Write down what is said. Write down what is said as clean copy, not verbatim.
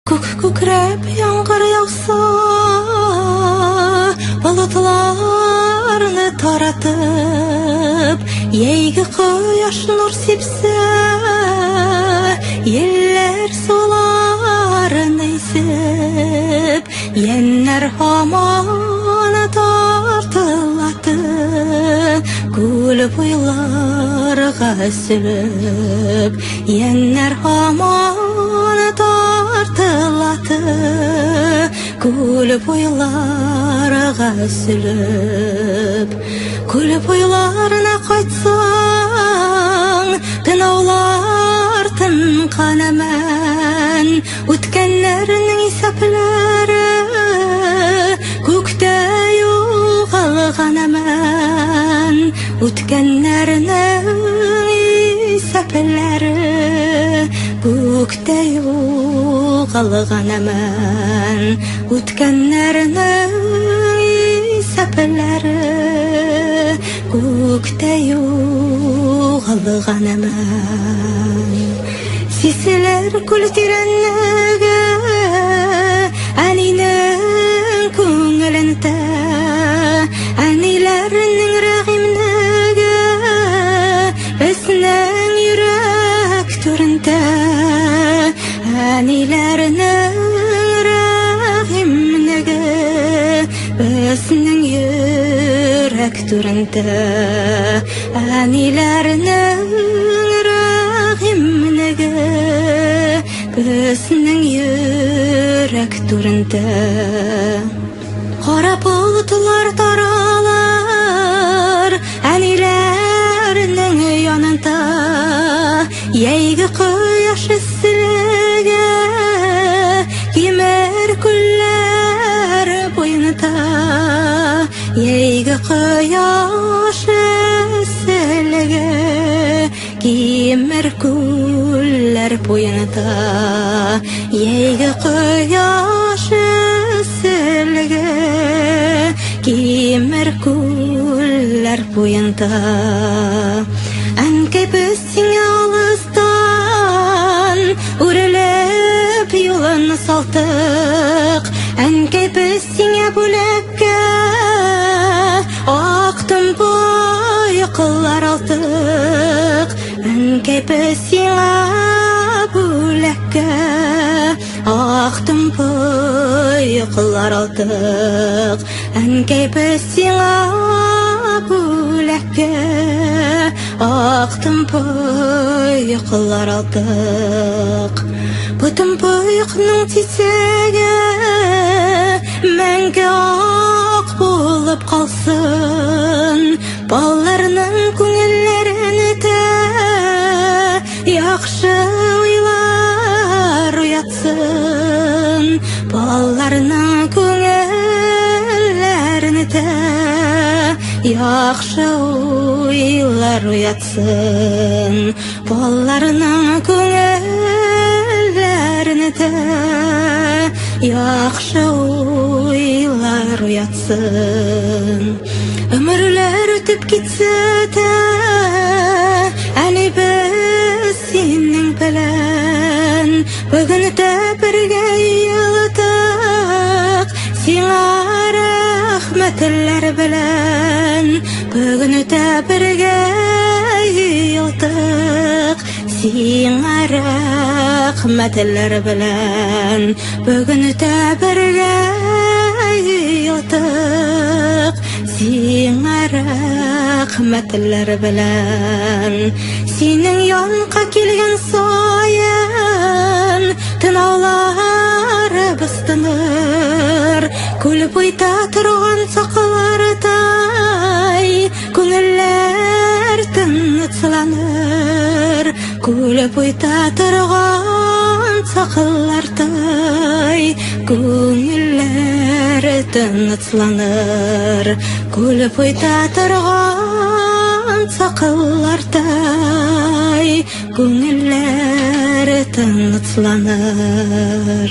Күк күкрәп яңгыр яуса, болытларны таратып, Йәйге кояш нур сипсә, еллар суларын исеп, Йәннәр һаман тартылаты, күл буйларга өсөлеп, Йәннәр һаман тартылаты, күл буйларга өсөлеп. Күл буйларына кайтсаң, тынаулар тынкан әмән, Үткәннәрнең исәпләре күктә югалган әмән, Үткәннәрнең исәпләре күктә югалган әмән, Үткәннәрнең исәпләре күктә югалган әмән. Сиселер күл тирәнлеге әнинең күңелендә, әниләрнең рәхимлеге безнең йөрәк түрендә, әниләрнең рәхимлеге безнең йөрәк түрендә, әниләрнең рәхимлеге безнең йөрәк түрендә. Кара болытлар таралар әниләрнең янында, Йәйге кояш эсселеге кимер күлләр буенда, Йәйге кояш эсселеге кимер күлләр буенда, Йәйге кояш эсселеге кимер күлләр буенда. Әнкәй, без сиңа алыстан үрелеп юлын салтык, Әнкәй, без сиңа бүләккә ак томбоеклар алдык, Әнкәй, без сиңа бүләккә ак томбоеклар алдык, Әнкәй, без сиңа бүләккә ак томбоеклар алдык. Бу томбоекның тисеге мәңге ак булып калсын, Балаларның күңелләрендә яхшы уйлар уятсын, Балаларның күңелләрендә яхшы уйлар уятсын, Балаларның күңелләрендә яхшы уйлар уятсын. Өмерләр үтеп китсә дә, әле без синең белән бүген дә бергә елдык, Сиңа рәхмәтләр белән бүген дә бергә елдык, Сиңа рәхмәтләр белән бүген дә бергә елдык, Сиңа рәхмәтләр белән. Синең янга килгән саен тынауларыбыз тыныр, Күл буйда торган саклардай күңелләр тынычланыр, Күл буйда торган саклардай күңелләр тынычланыр, Күл буйда торган саклардай күңелләр тынычланыр.